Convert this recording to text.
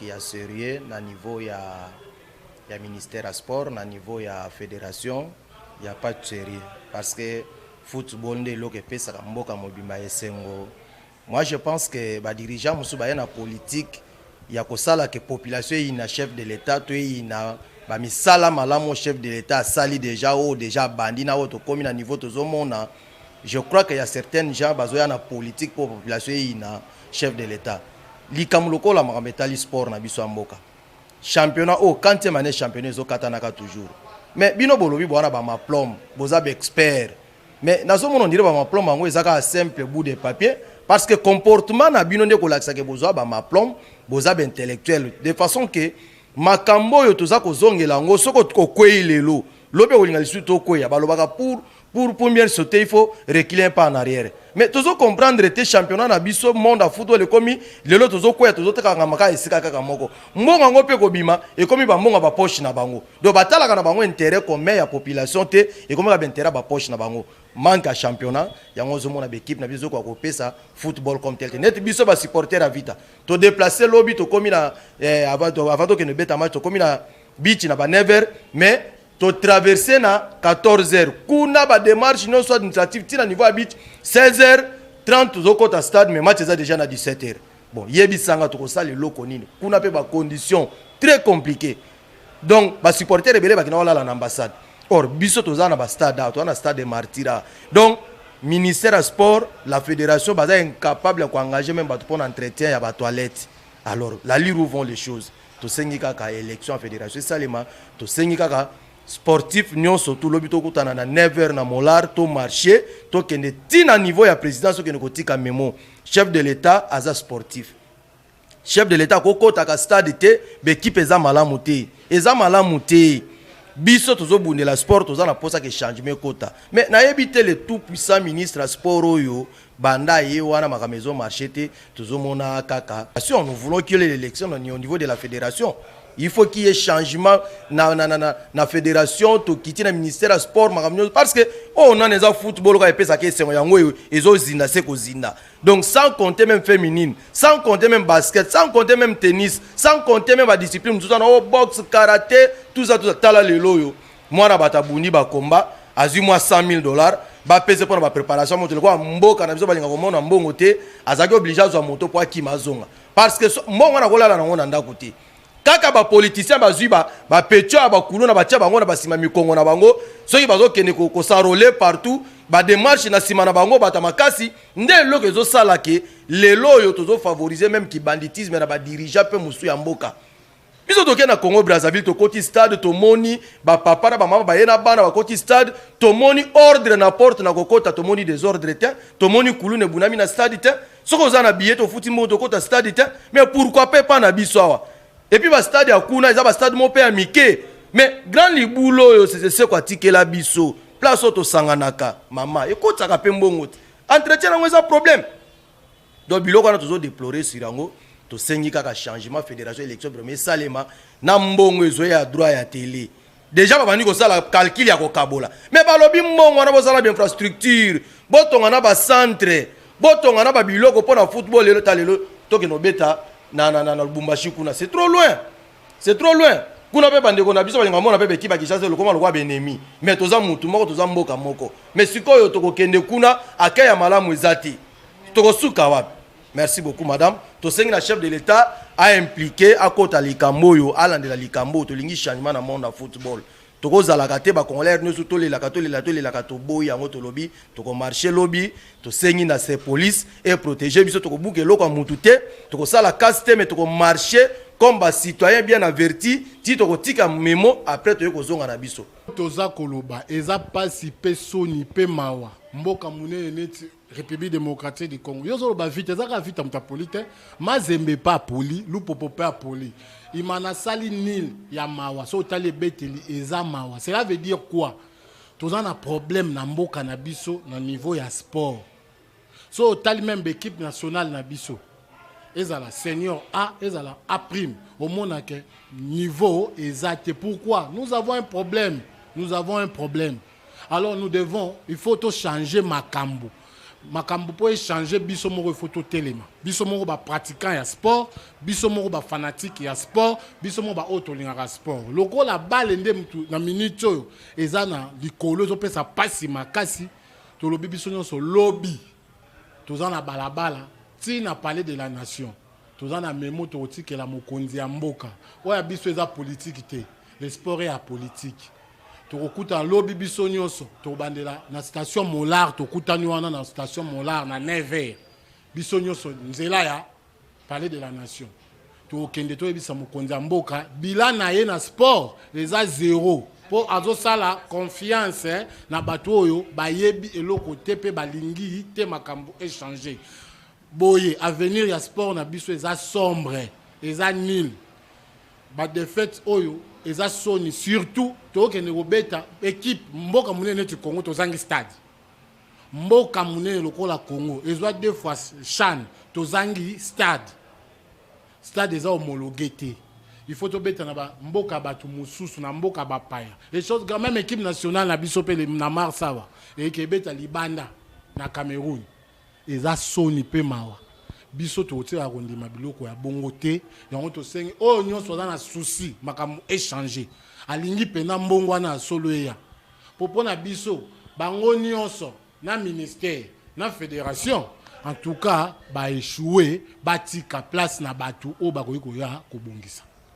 Manque ya sérieux na niveau ya ministère ya sport, na niveau ya fédération, ya pas de sérieux, parce que football nde eloko epesaka mboka mobimba esengo. Moi, je pense que badirigeant mosusu baye na politique ya kosala ke population eyina chef de l'État to eyina bamisala malamu chef de l'État asali déjà, oyo déjà abandi na oyo tokómi na niveau tozomona. Je crois que ya certaines gens bazoya na politique mpo population eyina chef de l'État. Likambo lokola makambo etali sport na biso ya mboka, championnat oyo, quantième année championnat ezokatanaka toujours. Mais bino bolobi bwana badiplôme, boza baexpert, mais nazomona on dirait badiplôme yango eza kaka simple bout de papier, parce que comportement na bino nde kolakisaka bozwa badiplôme, boza baintellectuel, de façon ke makambo oyo toza kozongela yango, soki okwei lelo, lobi okolinga lisusu tokweya. Balobaka pour bien sauter, il faut reculer un pas en arrière. Mais tozo comprendre te championnat na biso, monde ya football ekomi lelo tozokwea, tozotekaka maka esika kaka moko. Mbongo yango mpe kobima, ekomi bambongo ya bapoche na bango. Donc batalaka na bango intérêt commun ya population te, ekomi kaka baintérêt ya bapoche na bango. Manque ya championnat yango, ozomona baéquipe na biso ezokoka kopesa football comme tel te. Neti biso basupporter ya Vita, todéplace lobi, tokomi na avant tokende beta match, tokomi na beach na ba 9 heures, mais totraverse na 14 heures kuna, badémarche nyonso administrative ntina niveau ya beach, 16 heures 30 tozokɔta stade, mais match eza déjà na 17 heures. Bon, yebisanga, tokosala eloko nini kuna? Mpe bacondition très compliqué. Donc basupporter ebele bakenda kolala na ambassade. Or biso toza na bastade awa, toza na stade de Martyrs. Donc ministère ya sport, la fédération baza incapable ya koengage même bato mpona entretien ya batoilette. Alors l'allure où vont les choses, tosengi kaka élection ya fédération esalema. Tosengi kaka sportif nyonso, tolobi tokutana na 9 heures na Molar, tomarche, tokende ntina niveau ya présidence, tokende kotika memo. Chef de l'État aza sportif. Chef de l'État akokɔtaka stade te, baéquipe eza malamu te, eza malamu te. Biso tozobundela sport, toza na mposa ke changement ekota. Mais nayebi te, le tout puissant ministre ya sport oyo, banda ye wana, makambo ezomarche te. Tozomona kaka. Nous voulons qu'il y ait l'élection au niveau de la fédération. Il faut qu'il y ait changement na fédération, tokiti na ministère ya sport, makambo nyonso, parce que oyo nani eza football kaka epesaka esengo, yango oyo ezozinda se kozinda. Donc sans compter même féminine, sans compter même basket, sans compter même tennis, sans compter même badiscipline mosusu wana, oyo boxe, karaté, tout ça, tout ça. Tala lelo oyo mwana bato abundi bakomba, azwi mwa 100 000 $, bapese mpona bapréparation moto. Lokola mboka na biso balinga komona mbongo te, azalaki obligé azwa moto mpo akima azonga, parce que mbongo wana kolala nango na ndako te. Kaka bapoliticien bazwi bapetio ya bakulu na batia bango na basima mikongo na bango, soki bazokende kos'enrôler partout, badémarche na nsima na bango, bato makasi. Nde eloko ezosala ke lelo oyo tozofavorize même kibanditisme na badirigeant mpe mosusu ya mboka. Biso tokei na Congo Brazzaville, tokoti stade, tomoni bapapa na bamama baye na bana, bakoti stade, tomoni ordre na porte na kokota, tomoni désordre te, tomoni kuluna ebunami na stade te. Soki oza na billet, tofuti mbongo, tokota stade te. Mais pourquoi mpe pa na biso awa? Et puis bastade ya kuna eza bastade moko mpe ya mike, mais grand libulu oyo Sese Seko atikela biso, place oyo tosanganaka, mama ekotisaka mpe mbongo te, entretien yango eza problème. Donc biloko wana tozodéplore sur yango. Tosengi kaka changement fédération, élection premier esalema na mbongo ezoya ya droit ya télé. Déjà babandi kosala calcul ya kokabola, mais balobi mbongo wana bosala bainfrastructure, botonga na bacentre, botonga na babiloko mpo na football. Lelo ta lelo tokende obeta na Lubumbashi kuna, c'est trop loin, c'est trop loin. Kuna mpe bandeko na biso balinga mona mpe bekipa Kinshasa lokoma lokwa benemi, mais toza mutu moko, toza mboka moko. Mais sikoyo tokokende kuna, akei ya malamu eza te, tokosuka wapi? Merci beaucoup, madame. Tosengi na chef de l'État aimpliqué, akota likambo oyo, alandela likambo oyo. Tolingi changement na monde ya football. Tokozalaka te, bacongolais nyonso tolelaka, tolela, tolelaka, toboyi yango. Tolobi tokomarche lobi. Tosengi na se police eprotege biso. Tokobuka eloko ya mutu te, tokosala casse te, mais tokomarche comme bacitoyen bien averti ti tokotika memo. Après toye kozonga na biso. Toza koloba, eza mpasi mpe soni mpe mawa. Mboka monene neti République démocratique du Congo, yo ozoloba Vita, eza kaka Vita moto apoli te. Mazembe mpe apoli, Lupopo mpe apoli, Imana asali nil ya mawa. So otali ebeteli, eza mawa. Cela veut dire quoi? Toza na problème na mboka na biso na niveau ya sport. So otali même baéquipe nationale na biso, ezala senior A, ezala A prime, omonake niveau eza te. Pourquoi? Nous avons un problème, nous avons un problème. Alors nous devons, il faut to changer makambo. Makambo mpo échange, biso moko ifo totelema, biso moko bapratiquant ya sport, biso moko bafanatique ya sport, biso moko baoyo tolingaka sport. Lokola bale nde mutu na minute oyo eza na likolo, ezopesa mpasi makasi. Tolobi biso nyonso, lobi toza na balabala ntina Palais de la Nation. Toza na memo tokotikela mokonzi ya mboka. Oyo ya biso eza politike te, le sport ya politike. Tokokutana lobi biso nyonso, tokobandela na station Molar. Tokutani wana na station Molar na 9h, biso nyonso nzela ya Palais de la Nation. Tokokende toyebisa mokonzi ya mboka bila na ye na sport eza zero, mpo azosala confiance na bato oyo bayebi eloko te mpe balingi te makambo échange boye. Avenir ya sport na biso eza sombre, eza nul. Badéfaite oyo eza soni, surtout tokokende kobeta équipe mboka monene neti Congo, tozangi stade. Mboka monene lokola Congo ezwa deux fois CHAN, tozangi stade. Stade eza homologué te. Il faut tobeta na bamboka bato mosusu, na mboka bapaya. Les choses quand même, équipe nationale na biso mpe na mars awa eyeke ebeta libanda na Cameroun. Eza soni mpe mawa. Biso tokotikaka kondima biloko ya bongo te. Yango tosengi oyo nyonso aza na souci makambo échange, alingi mpena mbongo wana ya solo eya, po mpo na biso bango nyonso na ministère na fédération, en tout cas baéchoué. Batika place na bato oyo bakoki koya kobongisa.